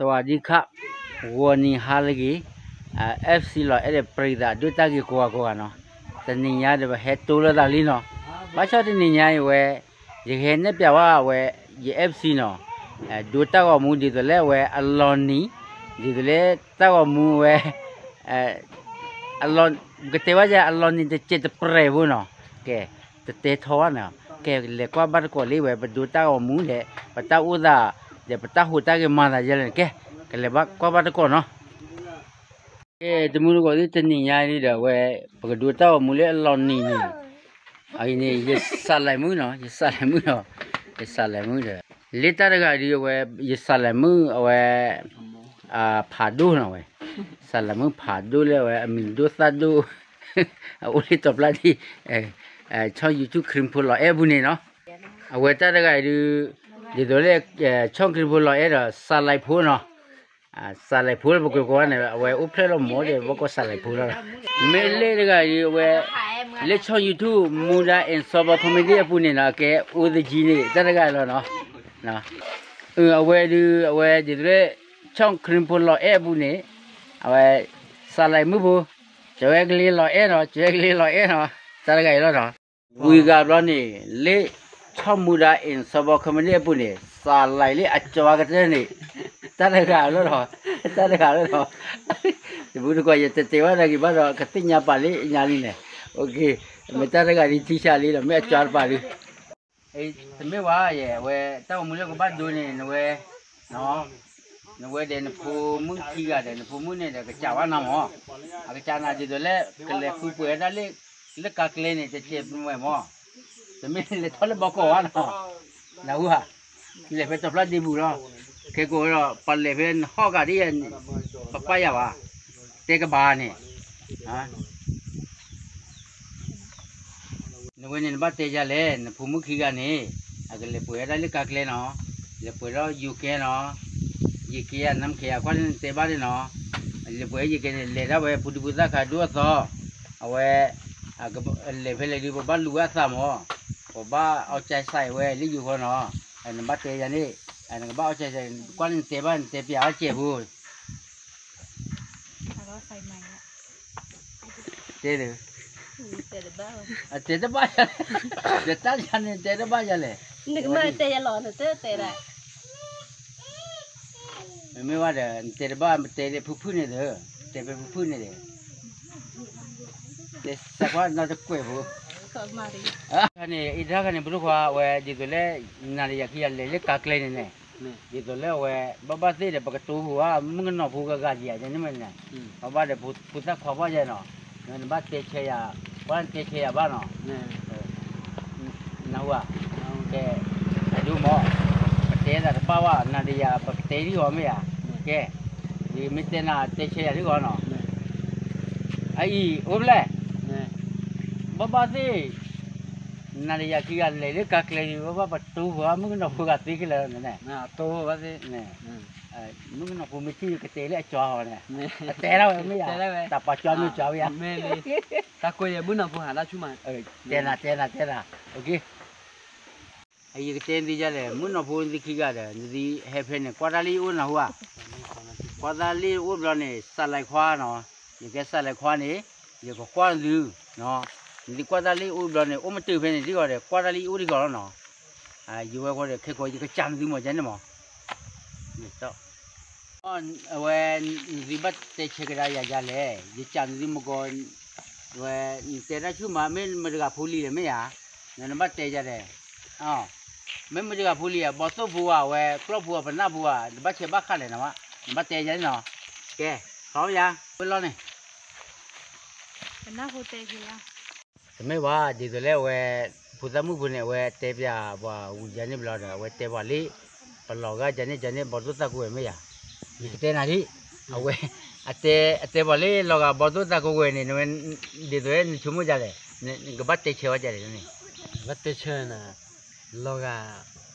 ဝၤဒံခး ဂီၤနံၤဟါလၢအဂ့ၤ FC လီၤအဲၣ်ဒီးပရံသးဒိၣ်တၢ်ဂ့ၤကိးဂၤကိးဂၤနီၤ, တနံၤညါဒီးပဟဲတိလၢသးလံနီၤ, ဘၣ်ဆၣ်တနံၤညါအံၤဝဲ ယကဟဲနဲၣ်ပျးဝဲ ယ FC နီၤ, ဒိတၢ်ဂီၤမူဒ်သိးလၢအဝဲအလီၤနံၤ, ဒ်သိးလၢတၢ်ဂီၤမူဝဲ ကတဲဝဲယၤအလီၤနံၤတစဲးတပြဲးဖိနီၤ, ကဲ တတဲထီဘၣ်နီၤ, ကဲ လဲၤကွၢ်ဘၣ်တကိးလံဝဲ ပဒိတၢ်ဂီၤမူဒီး ပတၢ်အိၣ်သး ဒီးပတၢ်ဟူးတၢ်ဂဲၤမၤသးယဲလဲၣ်န့ၣ် ကဲ ကလဲၤဘၣ်ကွၢ်ဘၣ်တကိးနီၤ, ကဲ တမူတကိးသ့ၣ်တနံၤညါဒ်ဒီးဝဲ ပကဒိတၢ်ဂီၤမူလၢအလီၤနံၤန့ၣ် အံၤန့ၣ် ယစးလဲၤမုာ်နီၤ, ယစးလဲၤမုာ်နီၤ, ယစးလဲၤမုာ်ဒီး လၢတၢ်တဂၤဒ်အဝဲ ယစးလဲၤမုာ်အဝဲ ဖးဒိၣ်နီၤဝဲ, စးလဲၤမုာ်ဖးဒိၣ်လၢအဝဲ အမံၤဒိၣ်သၣ်ဒိၣ် အအိၣ်လၢတီၤဖျါဒ် ဆီၣ် YouTube ခရံာ်ဖိလီၤအဲၣ်အပူၤန့ၣ်နီၤ, အဝဲတၢ်တဂၤအံၤဒ် ဒ်သိးလၢ ဆီၣ်ခရံာ်ဖိလီၤအဲၣ်ဒီး စးလဲၤဖိနီၤ, စးလဲၤဖိလၢပကကိးဝဲန့ၣ် အဝဲအိၣ်ဖျဲၣ်လီၤမ့ၢ်ဒီး ဘၣ်ကိးစးလဲၤဖိလီၤ, မ့ၢ်လၢတဂၤအံၤအဝဲ လၢဆီၣ် YouTube မူဒါ and Sobo Comedy အပူၤန့ၣ်နီၤ ကဲ အိၣ်သယံၤန့ၣ် တၢ်တဂၤလီၤနီၤ, အဝဲဒ် အဝဲဒ်သိးလၢ ဆီၣ်ခရံာ်ဖိလီၤအဲၣ်အပူၤန့ၣ် အဝဲ စးလဲၤမုာ်ဖိ ကၠီၤဝဲကလ့လီၤအဲၣ်နီၤ, ကၠီၤဝဲကလ့လီၤအဲၣ်နီၤ, တၢ်တဂၤအံၤလီၤနီၤ, ဝံၤဂၤဘျီန့ၣ် လၢ ဆီၣ် မူဒါ and Sobo Comedy အပူၤန့ၣ် စးလဲၤလၢအကၠီၤကတၢၢ်န့ၣ် တၢ်တဂၤလီၤနီၤ, တၢ်တဂၤလီၤနီၤ, တမူတကိး ယတတဲဝဲဒၣ်ဂ့ၤဘၣ်ဒီး ကသ့ၣ်ညါပာ်လၢညါလံန့ၣ်, မ့ၢ်တၢ်တဂၤဒ်ထံဆးလံဒီး မ့ၢ်အကၠီၤတပာ်ဒု တမ့ၢ်ဝဲယဲ အဝဲ တၢ်ဂီၤမူလၢကဘၣ်ဒိန့ၣ် နဝဲ နဝဲဒီးနဖိမုၣ်ခံဂၤဒီး နဖိမုၣ်န့ၣ်ဒီး ကစးဝဲနၤမး, အကစးနၤဒ်သိးလၢ ကလဲၤဃုပှဲၤဝဲဒၣ်လၢ လၢကါကျဲန့ၣ် တစဲးမး, တမ့ၢ်လဲၤထီၣ်လၢဘီကီးဘၣ်နီၤ, နဟူဧါ, လဲၤဖဲတီၤဖျါဒ့ပူၤလီၤ, ခဲကိးဝဲဒီးပလဲၤဖဲနဟီၣ်ဂၤဒ်ယဲ ပပၢ်ယၤဘၣ်, တဲကဘၣ်န့ၣ် နဝဲန့ၣ် နဘၣ်တဲယၤလဲၣ် နဖိမုၣ်ခံဂၤန့ၣ် အကလဲၤပှဲၤဝဲဒၣ်လၢကါကျဲနီၤ, လဲၤပှဲၤလီၤယိၤကဲနီၤ, ယကဲယၤနမ့ၢ်ကဲယၤကွၢ်လၢနတဲဘၣ်န့ၣ်နီၤ, လဲၤပှဲၤယိၤကဲန့ၣ် လဲၤဒၣ်ဝဲပူၤဒံပူၤသၣ်ခးဒိၣ်အသီ, အဝဲ လဲၤဖဲလဲၣ်ဒုး ပဘၣ်လူၤဝဲအသးမး, ပဘၣ်အီၣ်ကၠဲးစဲးဝဲလၢယိၤဃီနီၤ, နဘၣ်တဲယၤန့ၣ်, နကဘၣ်အီၣ်ကၠဲးစဲး ကွၢ်လၢနတဲဘၣ် နတဲပျးအီၣ်ကၠဲးဖိ တဲ, တဲတဘၣ်, တၢ်တၢ်န့ၣ်တဲတဘၣ်ယၤလဲၣ်, နကမၢတဲယၤလီၤ နတတဲဒၣ်, မ့မ့ၢ်ဝဲဒီး နတဲတဘၣ် တဲဖုၣ်ဖုၣ်န့ၣ်ဒီး, တဲဖဲဖုၣ်ဖုၣ်န့ၣ်ဒီး, တဲစးကွၢ်နီတကွဲးဖိ, န့ၣ် အံၤတၢ်ခါန့ၣ် ပဒိၣ်ခွါဝဲ ဒ်သိးလၢ နၤဒီးယၤခံဂၤလဲၤလၢကါကျဲန့ၣ်န့ၣ်, ဒ်သိးလၢအဝဲ ဘၣ်ဘၣ်သ့ၣ်ဒီး ပကတိၤပူၤဧါ မုၣ်ကနီၤဖိဂၤဂၤယၤန့ၣ်မ့ၢ်န့ၣ်, ဘၣ်ဘၣ်ဒီးဖိသၣ်ခွါဘၣ်ယၤနီၤ, နဘၣ်တဲဆၢယၤ, ပှၤတဲဆၢယၤဘၣ်နီၤ, နဟူဧါ, ကဲ, အဒိမ့ၢ်, ပတဲသးတဘၣ်ဘၣ် နၤဒီးယၤ ပကတဲဒ်အီၤမ့ၢ်ဧါ, ကဲ, မ့ၢ်တဲနၤတဲဆၢယၤဒ်အီၤနီၤ, အအံၤ အိၣ်ဖျဲၣ်, ဘၣ်ဘၣ်သ့ၣ် နၤဒီးယၤခံဂၤလဲၤလၢကါကျဲန့ၣ် ဘၣ်ဘၣ်ပတိၤပူၤဧါ မုၣ်ကနီၤဖိဂၤသ့ခဲလၢာ်န့ၣ်, မုၣ်ကနီၤဖိမ့ၢ်ထံၣ်ကတဲလၢအကၠီအီၤန့ၣ်, အတဲဒၣ်ဝဲမ့ၢ်ယၤ, တၢ်ပှၤကၠီမ့ၢ်ကၠီဝဲယၤ, တၢ်ကိးယဲၢ်မုၣ်နီၤဖိဟးလၢဆူမး, တဲနၤ တဲနၤ တဲနၤ, ယကတဲနသုယၤလဲၣ် မုၣ်နီၤဖိနသုခံဂၤဒီး နသုဟဲဖဲန့ၣ် ကွၢ်တၢ်လၢယအိၣ်နၤဟူဧါ, ကွၢ်တၢ်လၢယအိၣ်ဘျီန့ၣ် စးလဲၤခွါနီၤ, ယကဲစးလဲၤခွါန့ၣ် ယကကွၢ်နသု, နသုကွၢ်တၢ်လၢယအိၣ်ဘျီန့ၣ် အိၣ်မ့ၢ်တုၤဖဲန့ၣ်ဒ်ဂီၤဒီး ကွၢ်တၢ်လၢယအိၣ်ဒ်ဂီၤလီၤနီၤ, ယဝဲဃီဒီး ခဲကိးယကစးနသုမ့ၢ်ကဲန့ၣ်မး အဝဲ နသုဘၣ်တဲဆၢကဒါယၤယၤလဲၣ်, ယကးနသုမကီး, ဝဲ နတဲတၢ်ဆူၣ်မး မ့ၢ်မတဂၤဖိလံၤလဲၣ်မ့ၢ်ယၤ, နဘၣ်တဲယၤလဲၣ်, မ့ၢ်မတဂၤဖိလံၤဧါ, ဘီသိၣ်ဖိဧါ, ဝဲကျီၢ်ဖိဧါ, ပနၢ်ဖိဧါ, နဘၣ်ဆဲးဘၣ်ခးလဲၣ်နဝဲ, နဘၣ်တဲယၤန့ၣ်နီၤ, ကဲ, ထီၣ်ယၤ, ဝဲလီၤန့ၣ် တမ့ၢ်ဘၣ်, ဒ်သိးလၢအဝဲ ဖိသၣ်မုၣ်ဖိန့ၣ် အဝဲတဲပျးပှၤဝံၤယၤန့ၣ်ဘျီဒီး အဝဲတဲပှၤလံ, ပလီၤဂာ်ယၤန့ၣ် ယၤန့ၣ် ဘီသိၣ်သးကိးဝဲမ့ၢ်ယၤ, ယကတဲနၤဒ်, အဝဲ အတဲ အတဲပှၤလၢလီၤဂာ်ဘီသိၣ်သးကိးဝဲန့ၣ် နဝဲ ဒ်သိးလၢနဆိကမိၣ်ယၤလဲၣ်, နကဘၣ်တဲဆၢဝဲယၤလဲၣ်န့ၣ်, ဘၣ်တဲဆၢနၤ လီၤဂာ်,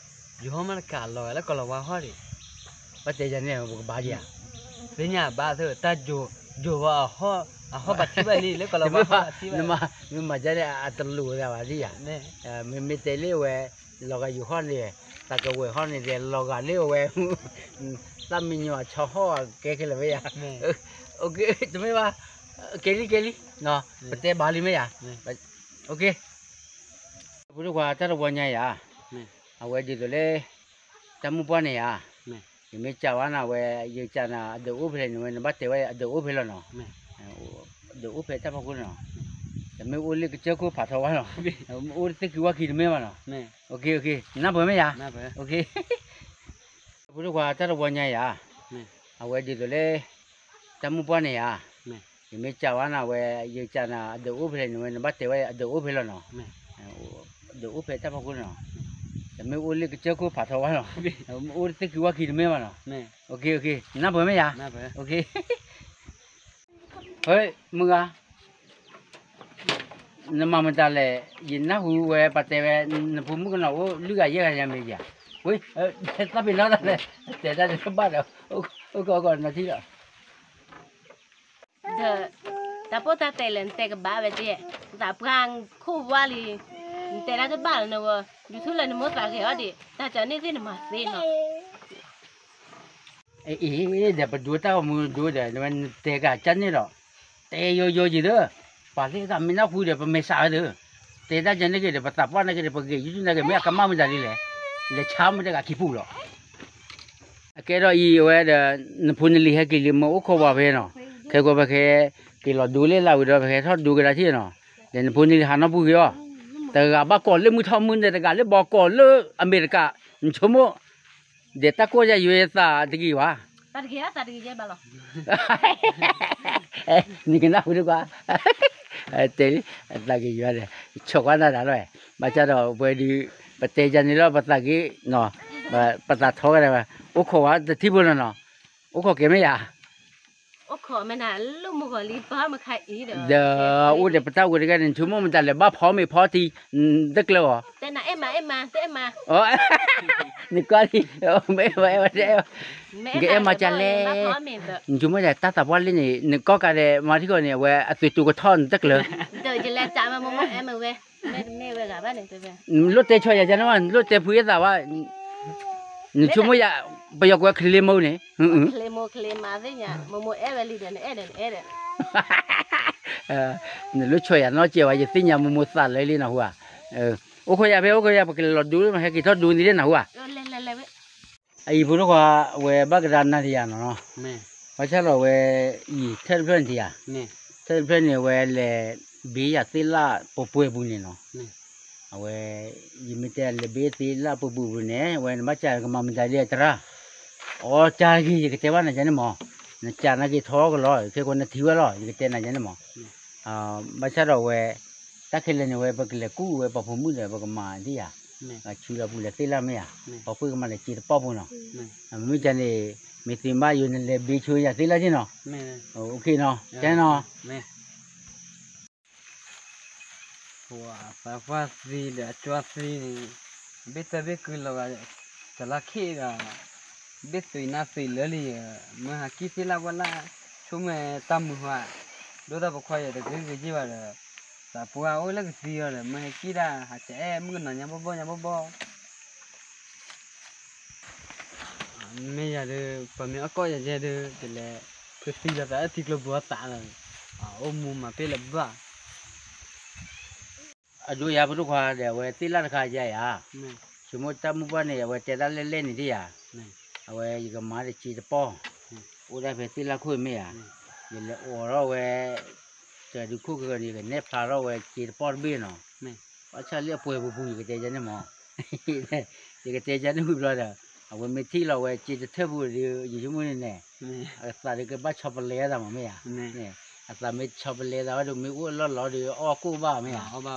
ယဟီၣ်မးတကးလီၤဂာ်လၢကီၢ်လီၤဝါဟီၣ်ဒံး, ဘၣ်တဲယၤန့ၣ် ပကဘၣ်ဒံးဧါ, သ့ၣ်ညါဘၣ်သၢ တၢ်ယိာ်ဘၣ်အဟီၣ်, အဟီၣ်ဘၣ်ထံၣ်ဘၣ်လံ လၢကီၢ်လီၤဝါဟီၣ်ဘၣ်ထံၣ်ဘၣ်လံ, မ့ၢ်မၤယၤန့ၣ် အတလိၣ်ဝဲဒၣ်ဘၣ်ဒံးဧါ, မ့မ့ၢ်တဲလၢအဝဲ လီၤဂာ်ယိာ်ဟီၣ်န့ၣ်, သးကဝဲၤဟီၣ်န့ၣ် လီၤဂာ်လၢအဝဲ သးမံညီၤအဆီဟီၣ်အကဲခဲလၢာ်မ့ၢ်ယၤ, တမ့ၢ်ဘၣ်, ကဲလံကဲလံ, ပတဲဘၣ်လံမ့ၢ်ယၤ, ဖိဒိၣ်ခွါတၢ်တဝီညါယၤ, အဝဲဒ်သိးလၢ တၢ်မုၢ်ပှၢ်န့ၣ်ယၤ, ယမ့ၢ်စံးဝဲနၤဝဲ ယစံးနၤ အဒုးအိၣ်ဖဲလဲၣ်န့ၣ်ဝဲ နဘၣ်တဲဝဲအဒုးအိၣ်ဖဲလီၤနီၤ, ဒုးအိၣ်ဖဲတၢ်ဖီခိၣ်နီၤ, တမ့ၢ်အိၣ်လၢကစၢၢ်ခိၣ်ဖးထီဝါနီၤ, အိၣ်တသ့ၣ်ခံဝါခံတမ့ၢ်ဘၣ်နီၤ, နၢ်ပၢၢ်မ့ၢ်ယၤ, ဖိဒိၣ်ခွါတၢ်တဝီညါယၤ, အဝဲဒ်သိးလၢ တၢ်မုၢ်ပှၢ်န့ၣ်ယၤ, ယမ့ၢ်စံးဝဲနၤဝဲ ယစံးနၤ အဒုးအိၣ်ဖဲလဲၣ်န့ၣ်ဝဲ နဘၣ်တဲဝဲအဒုးအိၣ်ဖဲလီၤနီၤ, ဒုးအိၣ်ဖဲတၢ်ဖီခိၣ်နီၤ, တမ့ၢ်အိၣ်လၢကစၢၢ်ခိၣ်ဖးထီဝါနီၤ, အိၣ်တသ့ၣ်ခံဝါခံတမ့ၢ်ဘၣ်နီၤ, နၢ်ပၢၢ်မ့ၢ်ယၤ, မုၢ်ဂၤ နမၤမတၤလဲၣ်, ယနၢ်ဟူဝဲပှၤတဲဝဲ နဖိမုၣ်ကနီၤအိၣ်လွံၢ်ဂၤယဲၢ်ဂၤယၤမ့ၢ်ယၤ, ဝ့, သးပ့ၤနီၣ်တၢ်လဲၣ်, တဲတၢ်တဘၣ်ဒီး, အိၣ်ကီးအိၣ်ကီးနီၤထံၣ်လီၤ, ဒီး တၢ်ပိၢ်တၢ်တဲလဲၣ် နတဲကဘၣ်ဝဲတက့ၢ်, သးပှၢ်ခိၣ်ဝါလံ, နတဲတၢ်တဘၣ်လၢနဝဲ, ဒုးထူလၢနမိၢ်သးဂဲၤအီၤဒံး တၢ်ကန့ၣ်သ့ၣ်နမၤသ့နီၤ အ့ ဒီးပဒိတၢ်ဂီၤမူဒိဒီး နဝဲနတဲကကၢ်န့ၣ်ဒီး တဲယိယိယံၤဒီး ပှၤသ့ၣ်တဖၣ်မ့ၢ်နၢ်ဟူဒီး ပမဲာ်ဆှးဝဲဒီး တဲတၢ်ကန့ၣ်က့ၤဒီး ပသးပှၢ်န့ၣ်က့ၤဒီး ပဂဲၤယုၢ်တူၢ်န့ၣ်က့ၤ မ့ၢ်အကမၣ်မတၤဒ်လဲၣ်, လဲၤဆါမ့ၢ်တဂၤခံပူၤလီၤ. အကဲဒီးအံၤအဝဲဒီး နဖိနလံၤဟဲက့ၤလံ မ့ၢ်အိၣ်ခိးဝဲဖဲနီၤ, ခဲကိးပခဲ က့ၤလီၤဒိလၢလၢဝံၤဒီး ပဟဲထီၣ်ဒိကဒါထံၣ်နီၤ, ဒီးနဖိနလံၤဟးနီၢ်ပူၤက့ၤအီၤ, တဂၤဘၣ်ကိးလၢမုၢ်ထီၣ်မုၢ်န့ၣ် တဂၤလၢဘီကိးလၢအမဲရကၤ, နဆိကမိၣ် ဒီးတၢ်ကိးယၤယွဲသးတဂ့ၤဘၣ်. နကနၢ်ဟူဒံးကွၢ်, တဲလံ, သးဂ့ၤယွၤဒီး ဆိးကွၢ်နၤတၢ်လီၤ, ဘၣ်ဆၣ်ဒီးပဝဲဒုး ပတဲယၤန့ၣ်လီၤ ပသးဂ့ၤ, ပသးထီကဒါဝဲ, အိၣ်ခိးဝဲတထံဖိလီၤနီၤ, အိၣ်ခိးကဲမ့ၢ်ယၤ အိၣ်ခိးမ့ၢ်နၤလၢမုၢ်ဂီၤလံ ပၢ်မခါအံၤဒီး, ဒီးအိၣ်ဒီးပတၢ်အိၣ်တဂၤန့ၣ် နဆိကမိၣ်မတၤလဲၣ် ဘၣ်ဖီမ့ၢ်ဖီထံ, တကျၢၤအီၤ, တဲနၤအဲၣ်မး အဲၣ်မး တအဲၣ်မး, နကွၢ်လံ, မ့ၢ်အဲၣ်မး အဲၣ်မး တအဲၣ်, နကအဲၣ်မးကလဲၣ်, နဆိကမိၣ်ဒီးတၢ်သးပှၢ်လၢန့ၣ် နကိးကးဒီးမၤထံကီၢ်န့ၣ် အဝဲအသွံၣ်တူာ်ကထီၣ်နတကျၢၤ, မ့ၢ်ဝဲဂၤဘၣ်န့ၣ်, နလိၣ်တဲဆီယၤယၤန့ၣ်ဘၣ် နလိၣ်တဲဖုအသးဘၣ်, နဆိကမိၣ်ယၤ, ပယီၤကွဲးချ့မိၢ်န့ၣ်, ချ့မိၢ်ချ့မးသ့ၣ်ညါ မိၢ်မိၢ်အဲၣ်ဝဲလံဒီး နအဲၣ်ဒီးနအဲၣ်ဒီး, နလိၣ်ဆီယၤနီၢ်ကဲဝဲ ယသ့ၣ်ညါမိၢ်မိၢ်သးလၢလံနဟူဧါ, အိၣ်ခိးယၤဖဲ အိၣ်ခိးယၤ ပကလဲၤလီၤဒူ ဟဲက့ၤထီၣ်ဒူန့ၣ်လံနဟူဧါ, အအံၤဖိဒိၣ်ခွါ ဝဲဘၣ်ကဒါနၤတယၤနီၤ, ဘၣ်ဆၣ်ဒီးဝဲအံၤ ထဲတဖျၢၣ်န့ၣ်တယၤ, ထဲတဖျၢၣ်န့ၣ် အဝဲလဲၤဘ့ယၤသ့ၣ်လၣ်ပှဲၤပှဲၤပူၤန့ၣ်နီၤ, အဝဲ ယမ့ၢ်တဲလဲၤဘ့သ့ၣ်လၣ်ပှဲၤပှဲၤပူၤန့ၣ် အဝဲနဘၣ်ကးကမၤမတၤဒ်လဲၣ်တရၣ်, အီကးက့ၤ ယကတဲဘၣ်နၤယၤန့ၣ်မး, နကးနၤက့ၤထီကလီၤ ခဲကိးနထံၣ်ဝဲလီၤ ယကတဲနၤယၤန့ၣ်မး, ဘၣ်ဆၣ်ဒီးဝဲ တၢ်ခဲလၢာ်န့ၣ်ဝဲ ပကလဲၤကူၣ်ဝဲပှၤဖိမုၣ်ဒီး ပကမၤဒ်ယၤ, ဆူလီၤပူၤလဲၤသ့ၣ်လၣ်မ့ၢ်ဧါ, ပှၤပှ့ၤကမၤလဲၤစ့တပီၢ်ဖိနီၤ, မ့မ့ၢ်ကန့ၣ် မ့ၢ်သ့မ့ၢ်ဘၣ်ယိၤနလဲၤဘ့ဆိယၤသ့ၣ်လၣ်က့ၤနီၤ, အိၣ်ခ့နီၤ ကဲနီၤ ပှၤသးပှၢ်သံဒီးအကၠွါသံန့ၣ်, ဘ့ၣ်တၢ်ဘ့ၣ်ကုလီၤဂာ်, တလါခ့ဒီး, ဘ့ၣ်သွံးနါသွံးလၢလံ, မ့ၢ်ဟးကံၣ်သ့ၣ်လၣ်ဝဲလၣ်, ဆိကမိၣ်တၢ်မုာ်ဟါ, ဒိၣ်တၢ်ပိာ်ခွါယၤတဂ့ၤဂ့ၤက့ၤဘၣ်ဒီး, သးပှၢ်အိၣ်လၢကသံအီၤဒီး မ့ၢ်ဟဲကံၣ်တၢ်ဟးကအဲၣ်မုၣ်ကနီၤညါဘီဘီညါဘီဘီ မ့ၢ်ယၤဒီး ပှၤမ့ၢ်အီၣ်ကီၢ်ယၤယဲဒီး ယလဲၤ ဖုသံလီၤသးအထံကျိဘှီသးလီၤ, အိၣ်မူမၤပ့ၢ်လၢဘၣ်, အဒိယၤဖိဒိၣ်ခွါဒီး အဝဲသ့ၣ်လၣ်တခါယၤယၤ, ဆိကမိၣ်တၢ်မုၢ်ပှၢ်န့ၣ် အဝဲတဲတၢ်လဲၣ်လဲၣ်န့ၣ်ဒ်ယၤ, အဝဲယကမၤဒီးစ့တပီၢ်, အိၣ်ဒၣ်ဖဲသ့ၣ်လၣ်ခိၣ်မ့ၢ်ဧါ, ယလဲၤအိးထီၣ်ဝဲ တဒုခိၣ်ကဂၤန့ၣ် ယကနဲၣ်ဖျါထီၣ်ဝဲစ့တပီၢ်တဘ့ၣ်နီၤ, ဘၣ်ဆၣ်လၢအပှဲၤပူၤပူၤ ယကတဲယၤန့ၣ်မး, ယကတဲယၤန့ၣ်ဝံၤဘျီဒီး အဝဲမ့ၢ်ထံၣ်လီၤဝဲစ့တထၢၣ်ပူၤဒီး ယဆိကမိၣ်န့ၣ်န့ၣ်, အသးဒီးကဘၣ်ဆီပလဲအသးမးမ့ၢ်ဧါ, အသးမ့ၢ်ဆီပလဲသးဘၣ်ဒီး မ့ၢ်အိၣ်အလီၢ်လီၤဒီး အီၣ်ကိၣ်ဘၣ်မ့ၢ်ဧါ,